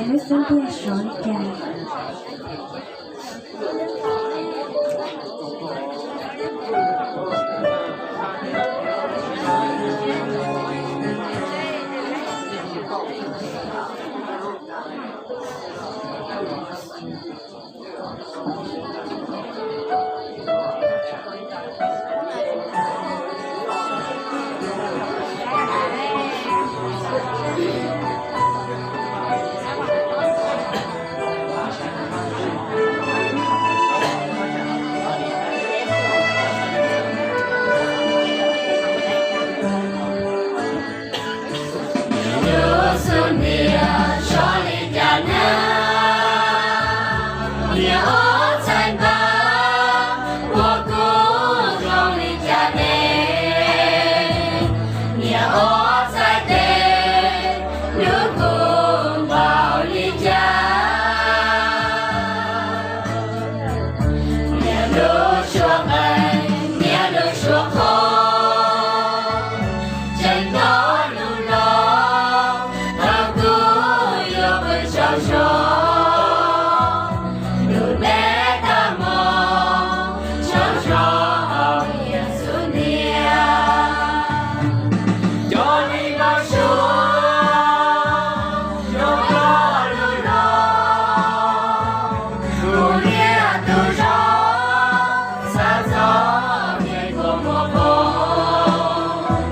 Lub xub ntiag sov li cas? Lub xub ntiag sov li cas na, niam ob txhais npawg, ua kuv zoo li cas ne? Niam ob txhais tes, hlub kuv npaum li cas? Niam lub suab qees, niam lub suab qhov, tseem nto lus los thaum kuv yuav pw tsaug zog. Lub ntev tag hmo, tsaug zog hauv niam xub ntiag. Cov niag npau suav zoo nkauj lug los, tus niam tus txiv xav txog niam kua muag qos,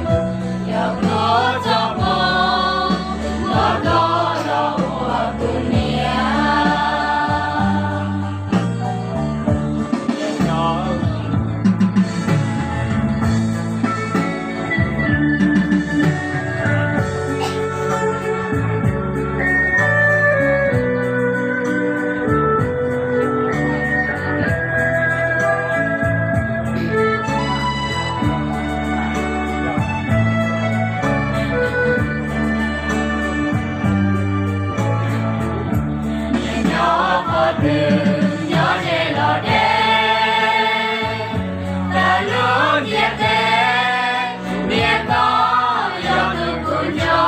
yog pluag txog hmo, nto koj los ua kuv niam. Nyob qhov twg nyob ze los deb, tag lub ntiaj teb, niam koj yog tus kuv nco.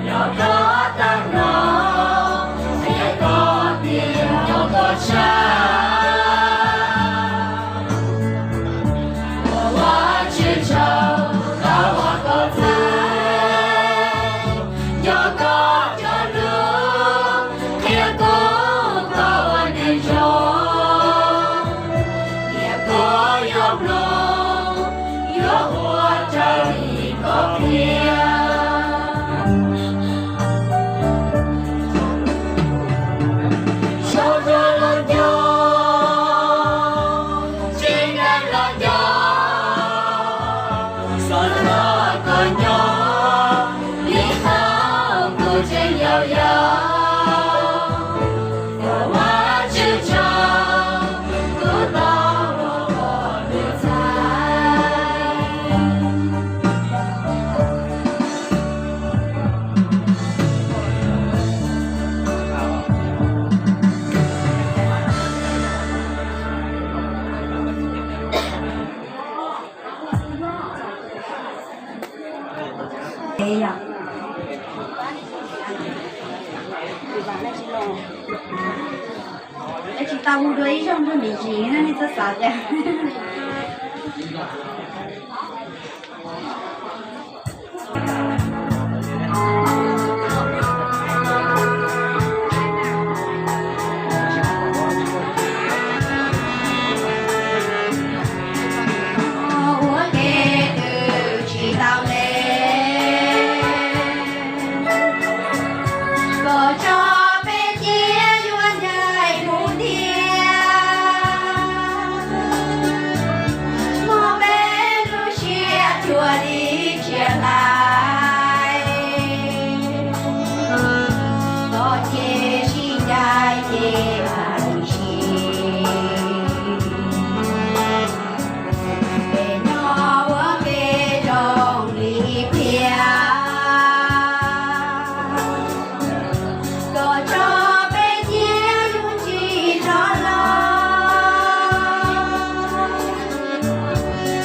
Yog koj tag hmo, qhia koj tias nco koj tshaj. Ua Vajtswv tsaug, tau ua koj txhais, nco koj cov lus, qhia kuv koj ua neeg zoo. Tiam kuv yuav mloog, yuav ua raws li koj qhia. Zoo dua los nco, tsis dai los nco, xav nrog koj nyob, li thaum kuv tseem yau yau. Ua Vajtswv tsaug, kuv tau ua koj tus ntxhais. Neb tsis tau hu dua ib zaug nrog me ntsis na, nej txhob xav tias. Ua ke twb tsis tau le, kom tso peb cia yuav ncaim mus thiab. Muab peb lub siab cuag li tsia hlais, koj ces sib ncaim ces hais sis. Peb nyob ua peb zoo li thiab, kom tso peb cia yuav tsis rov los,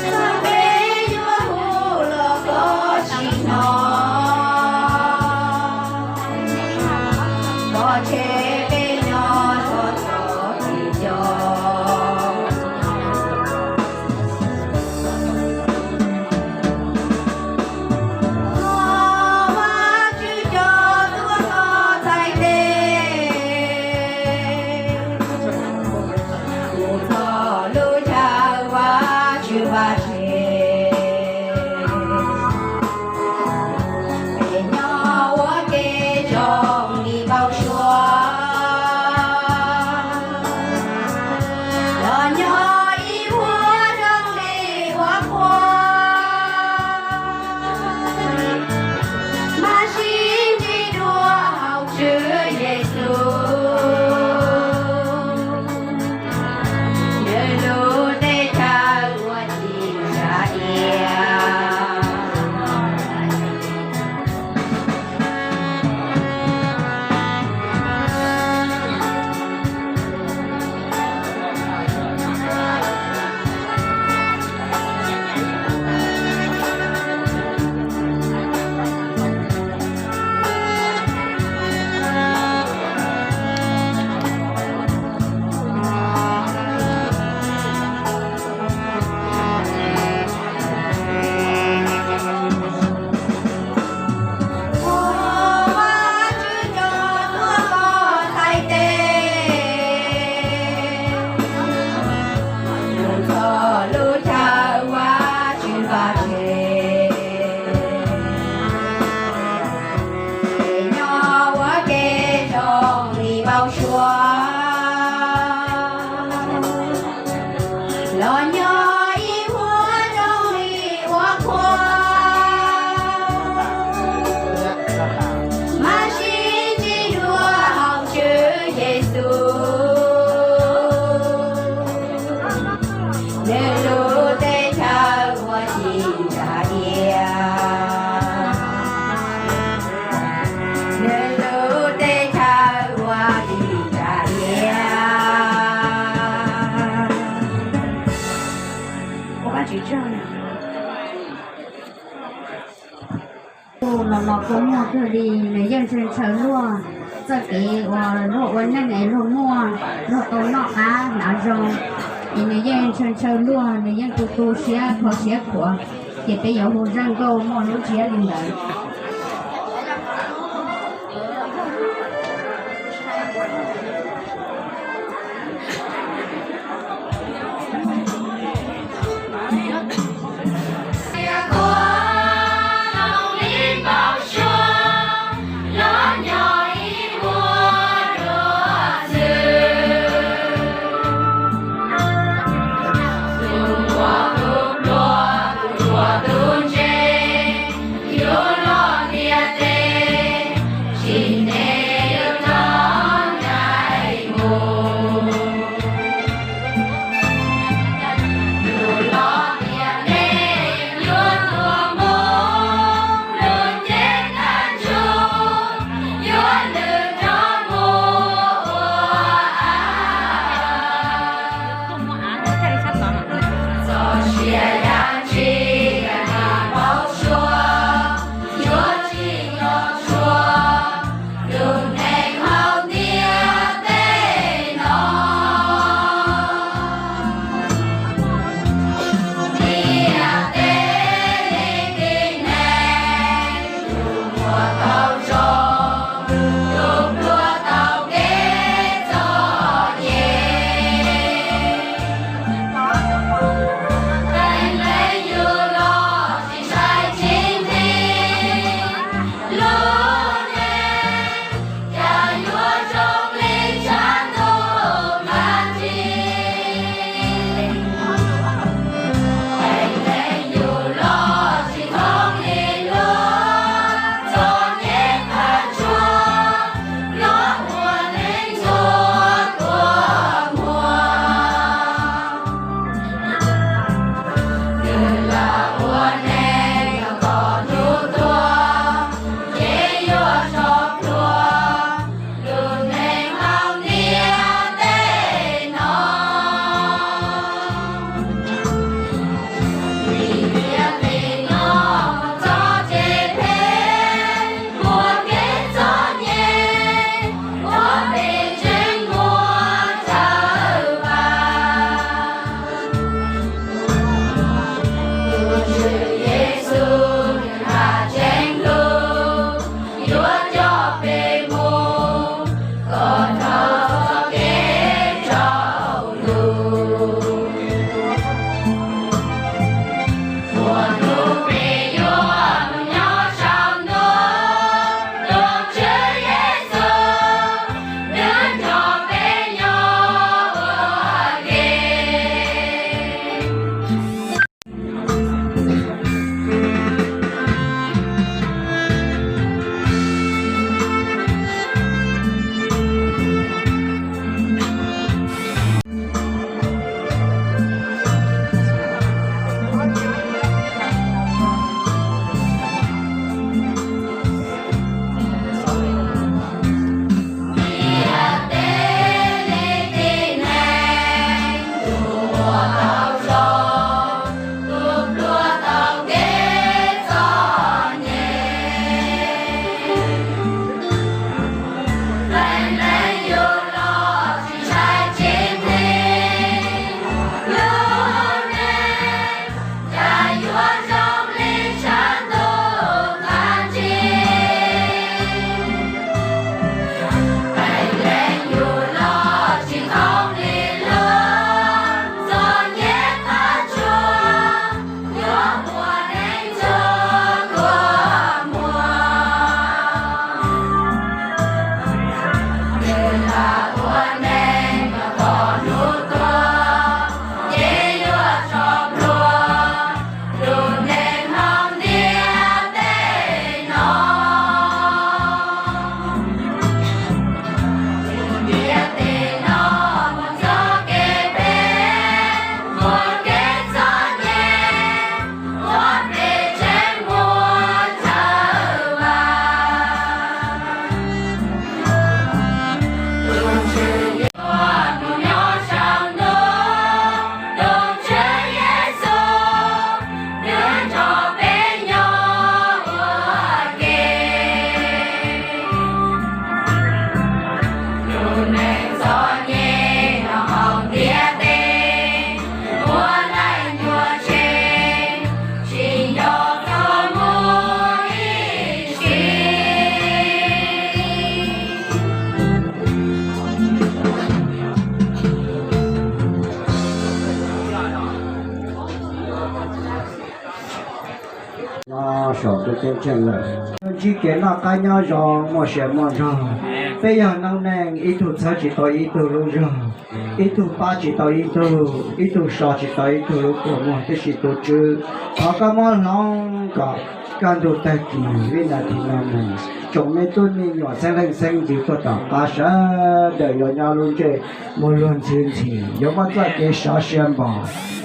txawm peb yuav hu los koj tsis hnov. Tseg peb nyob txog txoj kev coj. Thov Vajtswv coj tuaj txog txhais tes, tus txoj lus chaw Vajtswv vaj tseg. Peb nyob ua ke zoo li npau suav, los nyob ib vuag zoo li ua qhua, mas sib ntsib dua hauv Tswv Yexus, nws lub teb chaws ua ci tsa ia. Thov Vajtswv coj tuaj txog txhais tes, tus txoj lus chaw Vajtswv vaj tseg. Peb nyob ua ke zoo li npau suav, los nyob ib vuag zoo li ua qhua, mas sib ntsib dua hauv Tswv Yexus, nws lub teb chaws ua ci tsa ia. Nws lub teb chaws ua ci tsa ia. Ua Vajtswv tsaug. Los los kua muag kawg li, nws yeej ntshaw ntshaw luaj. Txoj kev uas luag ua neej es luag muaj, luag tau noj qab hnav zoo, es nws yeej ntshaw ntshaw luaj, nws yeej tu tu siab kho siab khuav. Ces peb yuav hu zaj nkauj muaj lub ntsiab li ntawd. Ntsib kev noj qab nyob zoo muaj sia muaj zog. Peb yog noob neej, ib tug txhawb tsis tau ib tug lub zog, ib tug pab tsis tau ib tug, ib tug so tsis tau ib tug lub kua muag. Tiam sis tus Tswv, thov koj muab hloov kom kaj ntug tag kis vib nas this no mus, tsoom me tub me nyuam xeeb leej xeeb ntxwv tuaj tom qab sawv daws yuav nyob lub ntsej muag luag ntxhi ntxhi, yuav muaj txoj kev sov sia npaum,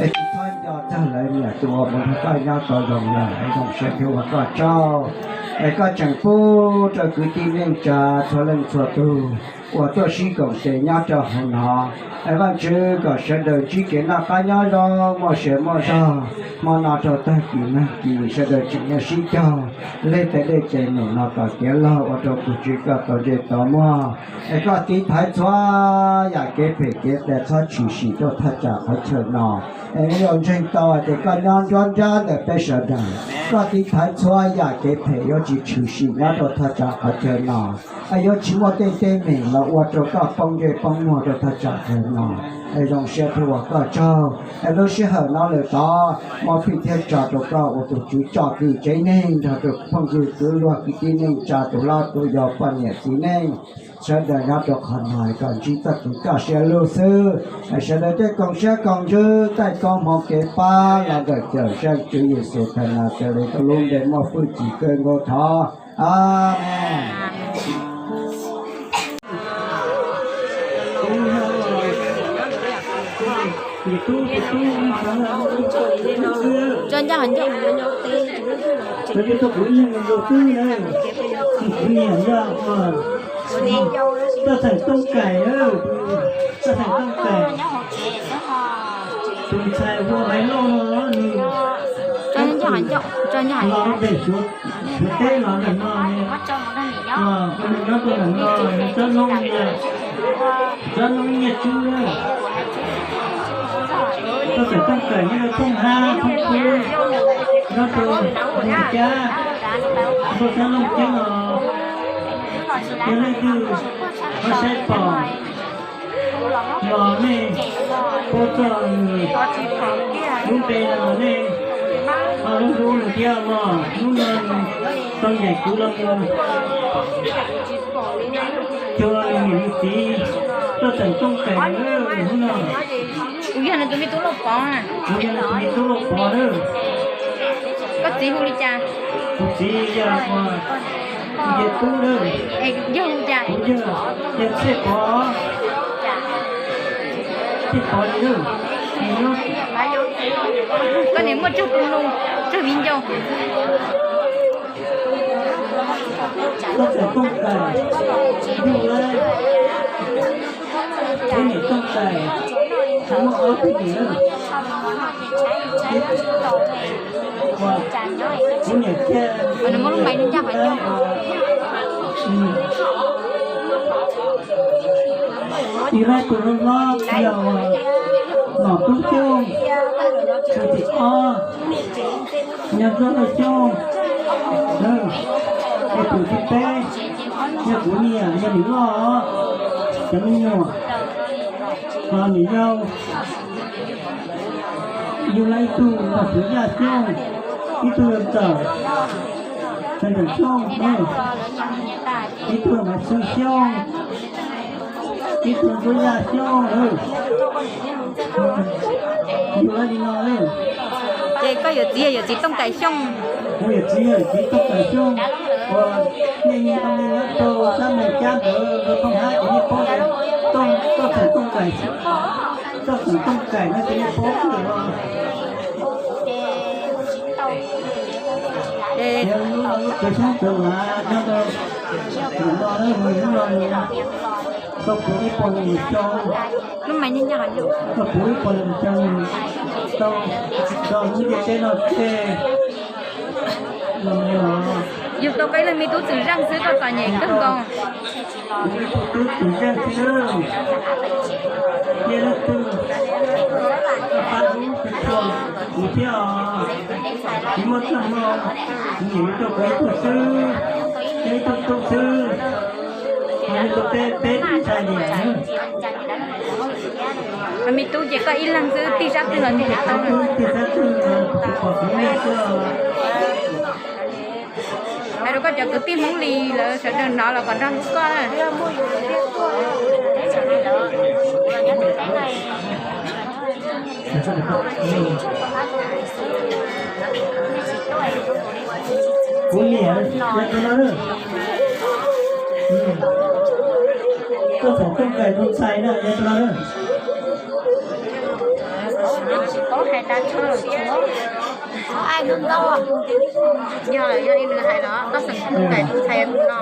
es tsis txhob nco txog lawv niam tus uas mus nrog koj nyob tau zoo lawm. Zoo siab thiab ua koj tsaug, es koj tseem pub rau kwv tij neej tsa txhua leej txhua tug uas tuaj sib koom tes nyob rau hauv no, es Vajtswv kom sawv daws ntsib kev noj qab nyob zoo muaj sia muaj zog. Hmo no rau tag kis nag kis sawv daws tseem yuav sib cog leg tes dej tes num no kom tiav log ua rau tus Tswv koj tau ntsej tau muag, es koj tiv thaiv txhua yam kev phem kev qias txhob tshwm sim rau thaj tsam qhov chaw no. Es yuav ntseeg tau hais tias koj nyob nruab nrab ntawm peb sawv daws, koj tiv thaiv txhua yam kev phem yuav tsis tshwm sim nyob rau thaj tsam qhov chaw no, es yuav tsis muaj tej teeb meem los ua rau koj poob ntsej poob muag rau thaj tsam chaw no. Es zoo siab thiab ua koj tsaug, es lub sij hawm no lawm tod muab fij thiab tso rau koj ua tus Tswv coj kwv tsev neeg nrog rau phooj ywg kwv luag kwv tij neej tsa tus hlob tus yau poj niam txiv neej, sawv daws nyob rau qhov no kom ntsib txoj kev kaj siab lug xwb. Sawv daws tej koom siab koom ntsws taij koob hmoov kev pab los ntawm Cawmseej Tswv Yexus Thainaxales tus lub npe muaj hwj chim kawg nkaus thov. Amees. Txawj xeem Tooj Kaim, txawj xeem Tooj Kaim, tus ntxhais hu Maiv Lauj no, nws los pem Suav teb los ntawm no, nws nyob rau ntawm no, nws tsob noob, tsob noob Nyiaj Tswb. Txawj xeem Tooj Kaim nyob rau Thooj Hab, Thooj Kub, nyob rau Moos Cab, Nkauj Xab Looj Ceeb os. Yog leej twg ho saib pom los nej paub txog nws lub npe no los nej ho lub hlub nws thiab mog. Hnub no nws tau ncaim kuv los mus cuag nws niam nws txiv, txawj xeem Tooj Kaim hnub no. Kuv yog nws tus me tub Lauj Pov. Kuv yog nws tus me tub Lauj Pov lawm. Koj txiv hu li cas? Kuv txiv yog Nce Tub lawm. Yog hu cas? Kuv yog yog Txhiaj Pov. Txhiaj Pov li lawm. Koj niam muaj tsawg tus nus, tsawg viv ncaus? Txawj xeem Tooj Kaim, Yuj Laib, thiab niam Tooj Kaim, muaj ob tug niam. Kuv niam thiab Yuj Laib, Yuj Laib tus hlob hlob yog Nom Tub Xyooj, tus thib ob yog Ntsuab Lauj Xyooj, es tus thib peb yog kuv niam, yog niam loj cov me nyuam, ho niam yau. Yug lawv ib tug yog Txwv Yaj Xyooj, ib tug yog Ntxawm, Ntxawm Xyooj, ib tug yog Maiv Xwb Xyooj, ib tug Ntsuab Yaj Xyooj. Yug lawv li no. Ces koj yawm txiv yog yawm txiv Tooj Kaim Xyooj. Kuv yawm txiv yog yawm txiv Tooj Kaim Xyooj, uas nej nyob rau sab Moos Cab ntawd, rau Tooj Hab ces nej paub, Tooj, Tooj Kaim, Tooj Kaim, Tooj Kaim, Tooj Kaim no ces nej paub lawm os. Yog lub no lub tsev xeeb tsev lav nyob rau ntawm no, hnub no tau puv ib puas nees nkaum xyoo, tau puv ib puas nees nkaum xyoo, tau, tau lub ntiaj teb no tseg. Yug tau koj ib leeg me tub Txwm Zeej xwb koj txom nyem kawg nkaus. Kuv ib tug tub Txwm Zeej xwb, cia leej twg pab lub tsis tshua kuv thiab os. Tsis muaj txoj hmoo, kuv nyiam yug rau kuv ib tug xwb, ib tug tub xwb. Yug tau peb, peb tug ntxhais li. Me tub ces koj ib leeg xwb, tij sab twg los tij tau. Tij sab twg los pom kuv me xwb. Koj cov kwv tij Hmoob Lis lawv sawv daws hnov los kom nrog hlub koj na. Kuv niam, nyob rau no na. Koj txhob koom kais tus ntxhais na, nyob rau no na. Yog, yog li nws hais los koj txhob koom kais tus ntxhais tus no.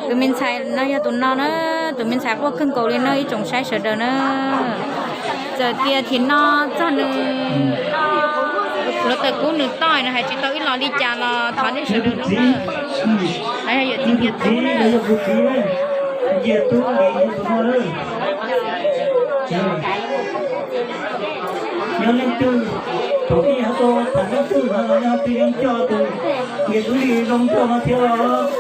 Tus me ntxhais no yog tus no na, tus me ntxhais quaj kawg nkaus li no ib tsoom saib sawv daws na. Txawm tias thim no txog nws, luag tawm kub nws toj nws hais tsis tau ib los li cas los thov nej sawv daws hlub na. Yog yawm txiv Nyiaj Tub na. Yog leej twg, thaum ib yog tau tham leej twg no los yog twg yeej coj tus Nyiaj Tub li zoo coj no thiab los.